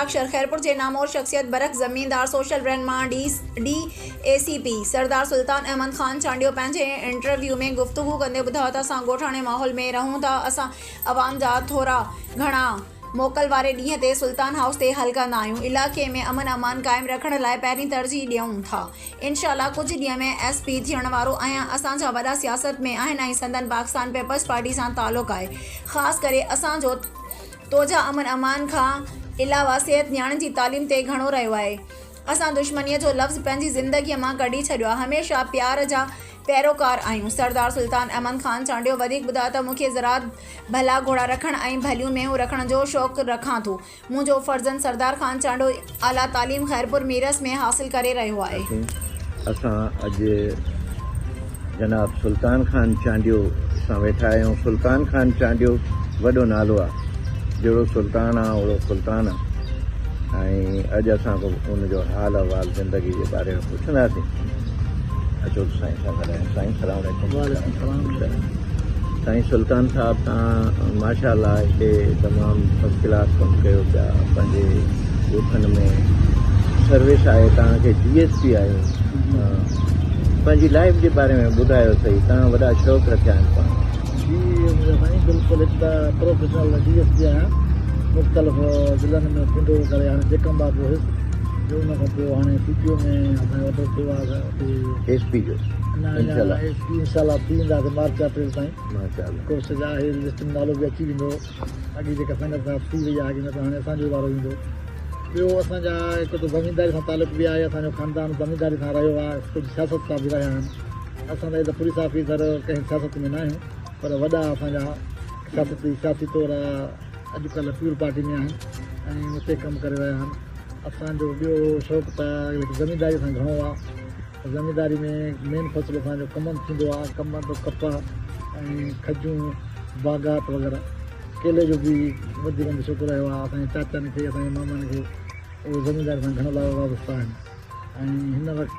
مشتاق شر خيرپور جي نامور شخصيت برک زميندار سوشل رهنما D D A C P Sardar Sultan Ahmed Khan Chandio پنهنجي انٽرويو ۾ گفتگو ڪندي ٻڌايو ته اسان ڳوٺاڻي ماحول ۾ رهون ٿا اسان عوام جا ٿورا گهڻا موڪل واري ڏينهن تي سلطان هائوس تي حل ڪندا آهيون، علائقي ۾ امن امان قائم رکڻ لاء پهرين ترجيح ڏيون ٿا، انشاء الله ڪجهه ڏينهن ۾ ايس پي ٿيڻ وارو آهيان، اسان جا وڏا سياست ۾ آهن ۽ سندن پاڪستان پيپلز پارٽي سان تعلق آهي، خاص ڪري اسان جو توجهه امن امان کان علاوه صحت نياڻين جي تعليم تي گهڻو رهيو آهي، اسان دشمنيء جو لفظ پنهنجي زندگيء مان ڪڍي ڇڏيو آهي، هميشه پيار جا پيروڪار آهيون. سردار سلطان احمد خان چانڊيو وڌيڪ ٻڌايو ته مون کي زراعت، ڀلا گهوڙا رکڻ ۽ ڀليون مينهون رکڻ جو شوق رکان ٿو. منهنجو فرزند سردار خان چانڊيو اعليٰ تعليم خيرپور ميرس ۾ حاصل ڪري رهيو آهي. اسان اڄ جناب سلطان خان چانڊيو سان ويٺا آهيون. سلطان خان چانڊيو وڏو نالو آ. جهڙو سلطان آ اوڙو سلطان آ ۽ اڄ اسان کان ان جو حال احوال زندگي جي باري ۾ پڇنداسين. اچو ته سائين سان ڳالهايون. سائين سلام عليڪم. وعليڪم السلام. سائين سلطان صاحب تان ماشاء الله هتي تمام فرسٽ ڪلاس ڪم ڪيو پيا پنهنجي ڳوٺن ۾ سروس آهي توهان کي ڊي ايس پي آهيو پنهنجي لائف جي باري ۾ ٻڌايو سهي توهان وڏا شوق رکيا آهن پاڻ. جي منهنجا سائين بلڪل هڪ ته پروفيشنل ڊي ايس پي آهيان مختلف ضلعن ۾ ٿيندو ڪري هاڻي جيڪب آباد هيس جو ان کان پوء هاڻي سي پي او ۾ اسان جو آرڊر ٿيو آهي اتي ايس پي جو نه انشاء الله ايس پي انشاء الله ٿي وينداسين مارچ اپريل تائين ماشاء الله ڪوشش آهي لسٽ ۾ نالو به اچي ويندو اڳي جيڪا سنگت سان ٿي وئي آهي نه ته هاڻي اسان جو وارو ايندو. ٻيو اسان جا هڪ ته زمينداري سان تعلق به آهي اسان جو خاندان زمينداري سان رهيو آهي ڪجهه سياست سان به رهيا آهن اسان ته ايز ا پوليس آفيسر ڪنهن سياست ۾ نه آهيون پر وڏا اسان جا سياستي سياسي طور اڄ ڪلهه پيپلز پارٽي ۾ آهن ۽ اتي ڪم ڪري رهيا آهن اسان جو ٻيو شوق ته زمينداري سان گهڻو آهي زمينداري ۾ مين فصل اسان جو ڪمند ٿيندو آهي ڪمند ڪپهه ۽ کجون باغات وغيره ڪيلي جو به وڌيڪ ۾ شوق رهيو آهي اسان جي چاچن کي اسان جي مامن کي اهي زمينداري سان گهڻو وابسته آهن ۽ هن وقت.